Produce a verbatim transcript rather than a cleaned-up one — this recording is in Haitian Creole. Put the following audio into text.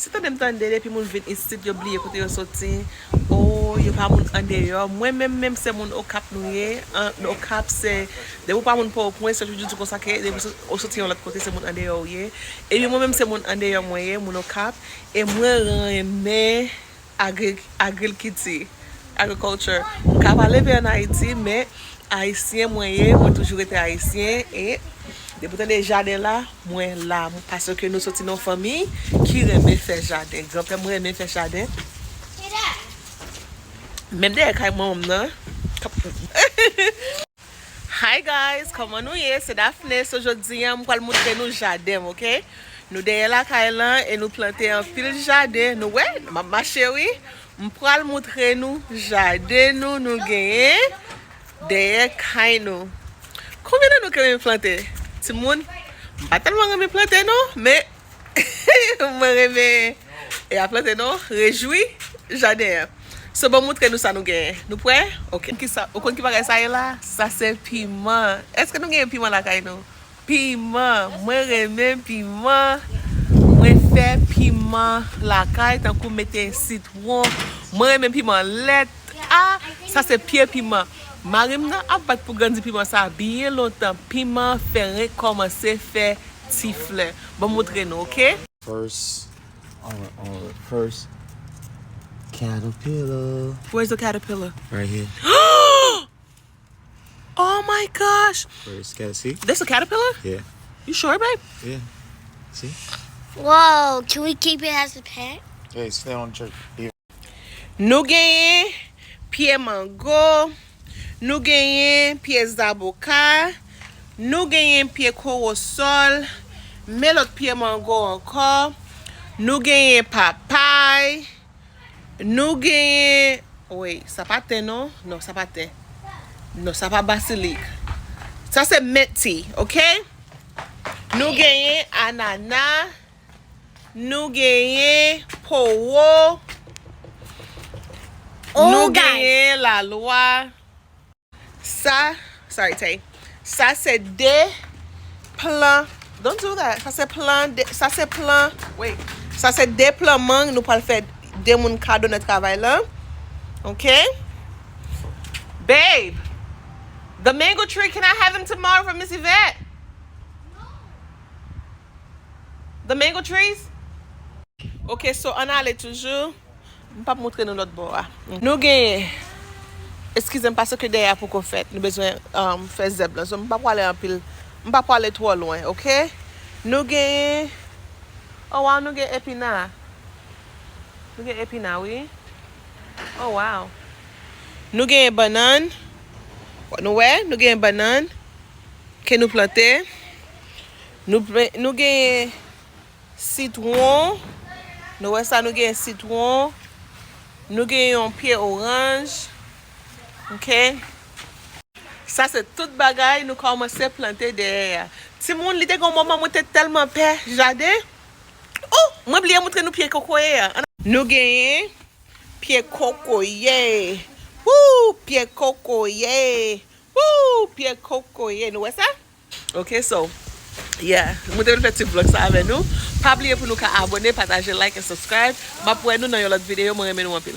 Si tande m tande, depi moun vin isit, yo bliye kote yo soti. O, yo pa moun andeyò. Mwen menm, menm se moun Okap nou ye. An, Okap se, depi w pa moun Pòtoprens, yo toujou di konsa ke depi w soti yon lòt kote, se moun andeyò ou ye. Epi mwen menm se moun andeyò mwen ye, moun Okap. E mwen renmen agri-, agrikilti, agriculture. M ka pa leve ann Ayiti, men Ayisyen mwen ye, mwen toujou rete Ayisyen. E depi w tande jaden la, mwen la. Paske nou soti nan yon fanmi ki renmen fè jaden. Granpè mwen renmen fè jaden. Menm dèyè kay manman m nan. Hi guys, kòman nou ye? Se Daphne. So, jodi a, m pral moutre nou jaden m, oke? Nou dèyè lakay lan e nou plante anpil jaden. Nou wè, m ap mache, wi. M pral moutre nou jaden nou, nou genyen dèyè kay nou. Konbyen nan nou ki renmen plante? Timoun, m pa tèlman renmen plante, non, men mwen renmen, e a plante non, rejwi jaden an. So, ban m moutre nou sa nou genyen. Nou prè? Oke. Kisa, ou konn ki bagay sa ye la? Sa se piman. Èske nou genyen piman lakay nou? Piman. Mwen renmen piman. Mwen fè piman lakay, tankou mete sitwon. Mwen renmen piman lèt. Ah, sa se pye piman. Mari m nan ap bat pou grandi piman sa byen lontan. Piman fè rekòmanse fè ti flè. Ban m moutre nou, oke? First, our, our first caterpillar. Where's the caterpillar? Right here. Oh my gosh! First cat-, see? That's a caterpillar? Yeah. You sure, babe? Yeah. See? Whoa, can we keep it as a pet? Hey, stay on church. Nou genyen pye mango, nou genyen pye zaboka, nou genyen pye kowosòl, men lòt pye mango ankò, nou genyen papay, nou genyen, wait, sa pa ten non? Non, sa pa ten. Non, sa pa basilik. Sa se menti, oke? Nou genyen anana, nou genyen powo, nou genyen lalwa. Sa, sorry, Tay. Sa se de plan. Don't do that. Sa se plan de, sa se plan, wait. Sa se de plan mang nou pral fè de moun kado nan travay lan. Oke? Babe, the mango tree, can I have him tomorrow for Miss Yvette? The mango trees? Oke, so ann ale toujou. M p ap moutre nou lòt bò a. Nou genyen, eskize m, paske dèyè a poko fèt. Nou bezwen, um, fè zèb lan. So, m pa prale anpil. M pa prale twò lwen, oke? Nou genyen, oh wow, nou gen epina. Nou gen epina, wi. Oh wow. Nou genyen bannann. Nou wè, nou genyen bannann ke nou plante. Nou, nou genyen sitwon. Nou wè sa, nou genyen sitwon. Nou genyen yon pye oranj. Oke? Sa se tout bagay nou kòmanse plante dèyè a. Timoun, li te gen yon moman mwen te tèlman pè jaden. Oh, mwen bliye moutre nou pye kokoye a. Nou genyen pye kokoye. Woo, pye kokoye. Woo, pye kokoye. Nou wè sa? Ok, so, yeah. Mwen te vin fè ti vlog sa avè nou. Pa bliye pou nou ka abone, pataje, like and subscribe. M ap wè nou nan yon lòt videyo. Mwen renmen nou anpil.